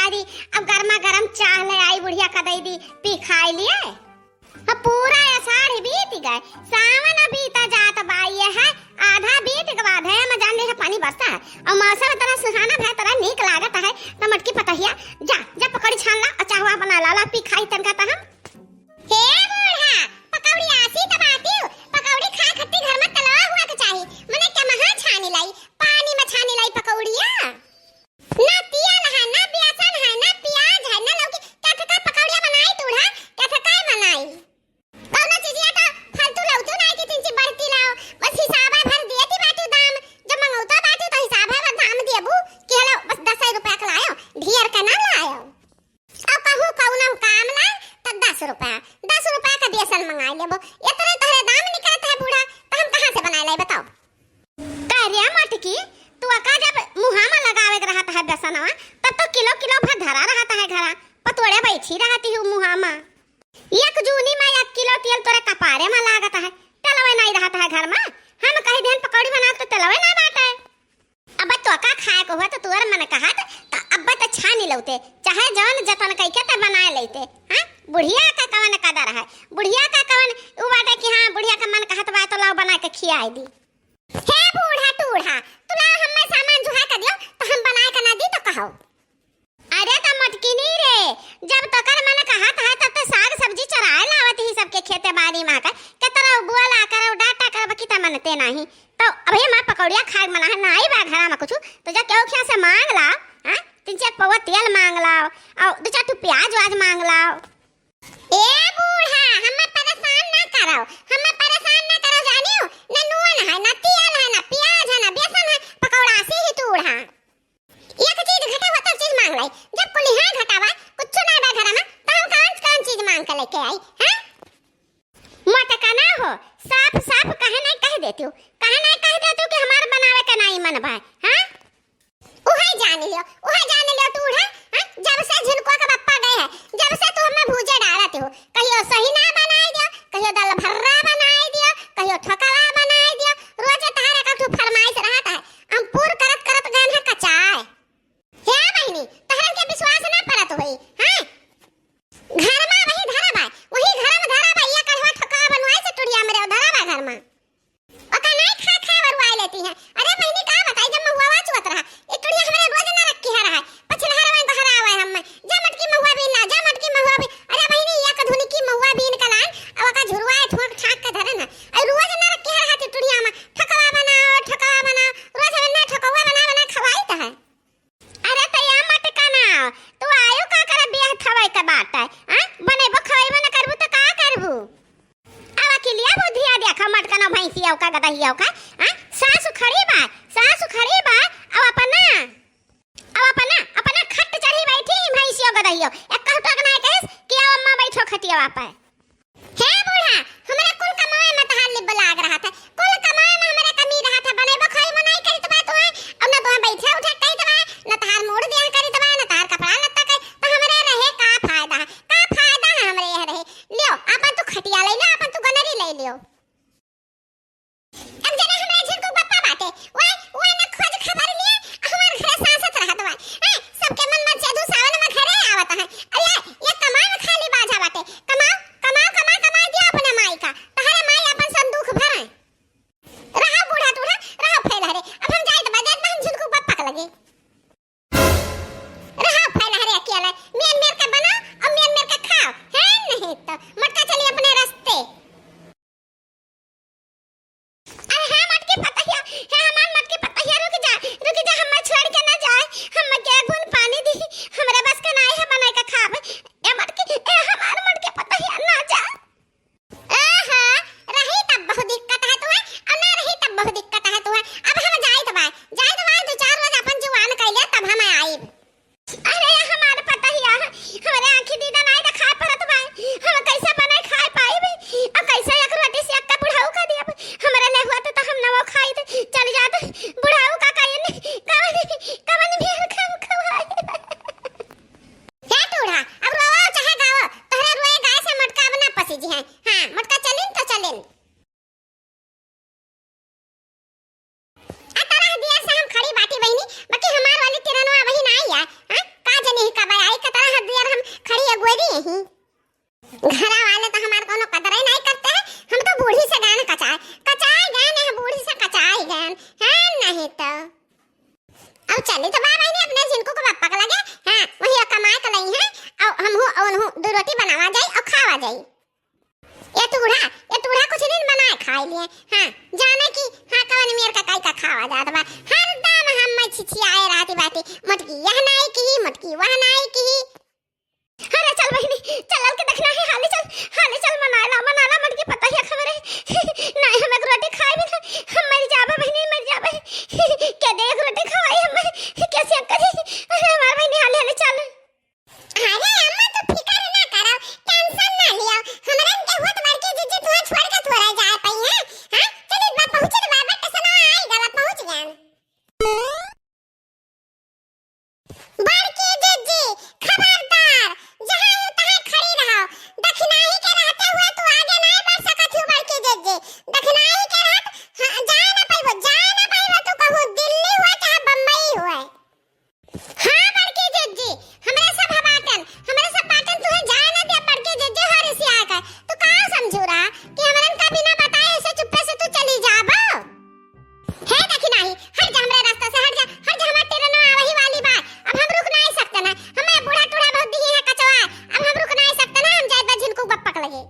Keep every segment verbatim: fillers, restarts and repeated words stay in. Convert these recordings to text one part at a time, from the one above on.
अरे, अब गर्मा गर्म चाह ले आई, बुढ़िया का दइ दी, पी खाइ लिए। अब पूरा आषाढ़ बीत गए, सावन बीता जात बा, ये है आधा बीत के बाद है, हम जान ले है पानी बरसा है और मौसम इतना सुहाना है, इतना नीक लागत है। तो मटकी पतहिया, जा, जा पकौड़ी छान ला और चाहवा बना ला, ला पी खाई तनका तो हम। हे बूढ़ा, पकौड़ी आसी त बाटिउ, पकौड़ी खाए खत्ती घर में तलवा हुआ के चाही, मने के महा छानी लाई, पानी में छानी लाई पकौड़िया। ना तियल है, ना बेसन है, ना प्याज है, ना लौकी, कथका पकौड़िया बनाई तूढ़ा, कथका बनाई। कौनो चीजिया तो फालतू लौतू नाई कि तिनची बढ़ती लाओ, बस हिसाबा भर दिए थी बाटू दाम, जब मंगौता बाटू तो हिसाबा भर दाम दियबू कि हेलो बस दस रुपया के लायो, ढेर के ना लायो। अब कहूँ कौनो काम लाए तो दस रुपया, दस रुपया का बेसन मंगाई लेबो, इतने तोहरे दाम निकलत है बूढ़ा, तो हम कहाँ से बनाए लाई बताओ? कह रे मटकी, तू अका जब मुहा में लगावे के रहत है बेसनवा, तब तो किलो किलो भर धरा रहत है घरा, पतोड़े बैठी रहती हूँ मुहा में। एक जूनी में एक किलो तेल तोरे कपारे में लागत है, तेलवे नहीं रहत है घर में। हम कही देन पकौड़ी बना तो तेलवे ना बाटे। अब तो का खाए को हुआ तो तुअर मन कहत, तो अब तो छानी लौते, चाहे जौन जतन कइके तो बनाए लेते। हाँ, बुढ़िया का कवन कदर है, बुढ़िया का कवन उ बाटे कि हाँ बुढ़िया का मन कहत बा तो लाओ बना के खियाए दी। हे बूढ़ा टूढ़ा, तू लाओ हम्मे सामान जुहा के दियो, तो हम बनाए के ना दी तो कहो। अरे तो मटकिनी रे, जब तोकर मन कहत है तब तो साग सब्जी चराए लावत ही सबके खेते बाड़ी में आकर, के तरह बुआ ला कर डाटा कर बकी त मनते नाही। तो अबे माँ पकौड़िया खाए के मना है, नाही बा घरा में कुछ, तो जा केहू खिया से मांग लाओ, हाँ? तीन चार पौवा तेल मांग लाओ, और दो चार ठो प्याज व्याज मांग लाओ। ए बूढ़ा, हमें परेशान ना करो, हमें परेशान ना करो जानियो, ना नून है, ना तेल है, ना प्याज है, ना बेसन है, पकौड़ा से ही तूढ़ा। एक चीज घटे हो तो चीज मांग लाई, जब कुलिहा घटावा, कुछ ना बा घर में, तो हम कौन कौन चीज मांग के लेके आई, हैं? मोटका ना हो, साफ साफ कहे नहीं कह देती हूँ, कहे नहीं कह देती हूँ कि हमार बनावे का नहीं मन बा, हाँ? उहे जान लियो, उहे जान लियो तू है, हाँ? जब से झिनकुआ के बप्पा गए है, जब से तू हमें भूजे डालत हो, कहियो सही ना बनाई दियो, कहियो दाल भर्रा बनाई दियो, कहियो ठोकवा बनाई दियो, रोज तहरा का तू फरमाइश रहत है, हम पूर करत करत गए हैं कचाए। हे बहिनी, तहरन के विश्वास ना परत होई, हैं? घर मा वही धरा बा, वही घर मा धरा बा, ये कढ़वा ठोकवा बनवाई से टुड़िया मेरे धरा बा घर मा। ओका नाई खा खा बरुआई लेती हैं। अरे बहिनी का बताई, जब महुआ चुअत रहा, ये टुड़िया हमरे रोज ना रखी है रहा, पछिलहर में बहरावे हम, जा मटकी महुआ बीन ला, जा मटकी महुआ बीन। अरे बहिनी, ये कधुनी की महुआ बीन का लान, अब ओका झुरवाए ठोक ठाक के धरे ना। अरे रोज ना रखी है रहा टुड़िया मा, ठोकवा बनाओ, ठोकवा बनाओ, रोज हमें ना ठोकवा बना बना खवाई त है। अरे त या मटका ना, तू आयो का करे बियाह थवई के बात है, हाँ? बनेबो खवैबो न करबू त का करबू? अब अकिलिया बुद्धिया देखा मटका ना भैंसिया का गदहिया का, हाँ? सासु खड़ी बा, सासु खड़ी बा, अब अपना, अब अपना, अपना खट चढ़ी बैठी भैंसियो गदहियो, एक कहू टोक ना कहिस कि आओ अम्मा बैठो खटिया पे। हे बूढ़ा, हमरा कुल कमाए में तहार लिब लाग रहा था, कुल कमाए में हमरा कमी रहा था, बनेबो खइबो नहीं करित बा तू, और न तोहे बैठे उठे करित बा, न तहार मूड़ दिया करित बा, न तहार कपड़ा लत्ता करित, तो हमरे रहे का फायदा है, का फायदा है हमरे यह रहे? लियो, आपन तू खटिया ले लियो, आपन तू गनरी ले लियो। अब जना हमरा झिनकू पप्पा बाटे, ओए, ओए न खोज खबर लिए, हमार घरे सांसत रहत बा। हैं, सबके मन मर्जी दू सावन में घरे आवत है। अरे, ये कमाए में खाली बाझा बाटे। कमाओ, यही। घरा वाले तो हमार कोनो कदर ही नहीं करते हैं। हम तो बूढ़ी से गए कचाए, कचाए गए हैं, बूढ़ी से कचाए गए हैं, नहीं तो। अब चली तो बा बहिनी अपने झिनकू के पप्पा के लगे, हाँ, वही कमाए के लई है, और हम हूँ, और हूँ दो रोटी बनावा जाई और खावा जाई। ये टूढ़ा, ये टूढ़ा कुछ दिन बनाए खाए लिए, हाँ, जाने की, हाँ, कवन मेर का काई का खावा जात बा। हरदम हम मैं छिछियाए रहती बाटी, मोटकी यह नाई की, मोटकी वह नाई की। अरे चल बहिनी, चल लल के देखना है, हाली चल, हाली चल, मनाला, मनाला, मोटकी पता ही खबर है। नहीं, हम एक रोटी खाए भी ना, हम मर जाबे बहिनी, मर जाबे। के दे एक रोटी खवाई हम, कैसे हम करी? अरे हमार बहिनी, हाली, हाली चल। अरे अम्मा, तू फिकर ना करो, tension ना लियो, हमरन के होत बड़की जिज्जी तुहा छोड़ के थोड़ा जा पाई है, हाँ? चल, बा पहुँचे बा, बट सना आई गला पहुँच गया। बड़की जिज्जी, खबरदार, जहाँ ही तहाँ खड़ी रहो। दखिनाही के रहते हुए तू आगे नहीं बढ़ सकत हो बड़की जिज्जी। दखिनाही के रहत, हाँ, जा ना पाइबो, जा ना पाइबो, तू कहूँ दिल्ली हुआ चाहे बम्बई हुआ। हाँ बड़की जिज्जी, हमरे सब बाटन, हमरे सब बाटन तुहे जाए ना दे बड़की जिज्जी, हर इसी आकर। तू का समझू रहा कि हमरन का बिना बताए ऐसे चुप्पे से तू चली जाबो? हे दखिनाही, हट जा हमरे रास्ता से, हट जा, हट जा, हमार ट्रेन आवही वाली बा। अब हम रुक नहीं सकते ना, हमें बूढ़ा टूढ़ा बहुत दिए हैं कचवा, अब हम रुक नहीं सकते ना, हम जाए बा झिनकू बप्पक लगे।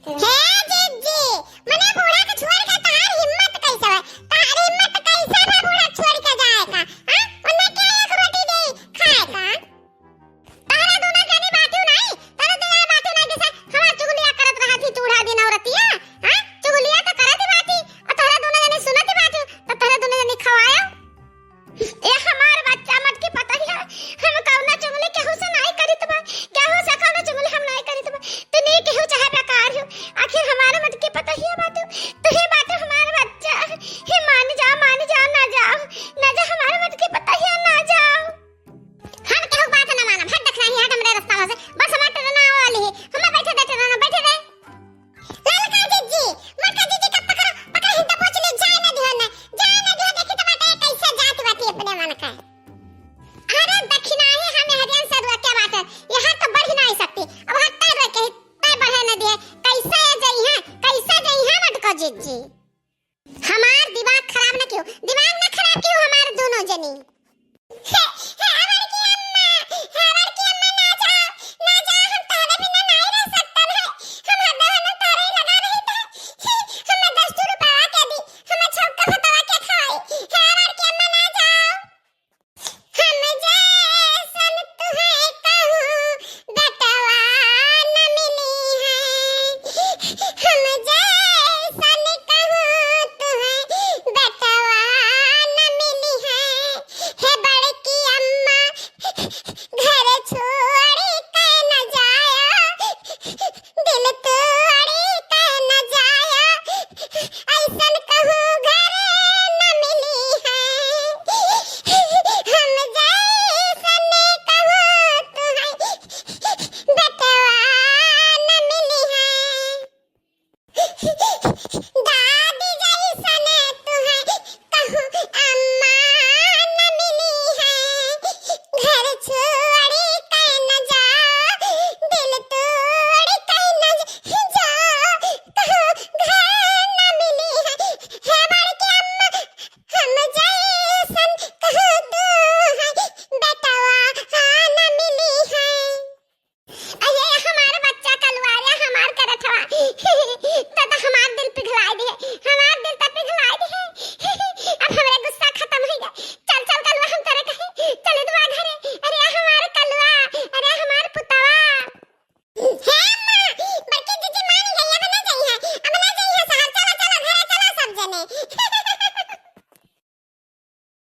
हे जिज्जी, मने बूढ़ा के छोड़ के तहार हिम्मत कैसे है? तहार हिम्मत कैसे है बूढ़ा छोड़ के जाए का? हाँ? उन्हें के एक रोटी दे खाए का? तहरा दोनों जनी बाटियो नहीं, तहरा दोनों बाटियो नहीं, जैसे हमार चुगलिया करत रहत ही चूड़ा दिन औरतिया, हाँ? चुगलिया तो करत ही बाटी, और तहरा दोनों जनी सुनत ही बाटियो, तो तहरा दोनों जनी खवायो। ए हमार बच्चा मटकी पतहिया, हम कौना चुगली केहू से नहीं करित बा, केहू से कौनो चुगली हम नहीं करित बा। तू नहीं केहू चाहे बेकार हो, आखिर हमार मटकी पतहिया बाटू, तू ही बाटू हमार बच्चा। हे मान जा, मान जा, ना जाओ, ना जा हमार मटकी पतहिया, ना जाओ। हम केहू बात ना मानब, हट दखिनाही, हट हमरे रास्ता में से, बस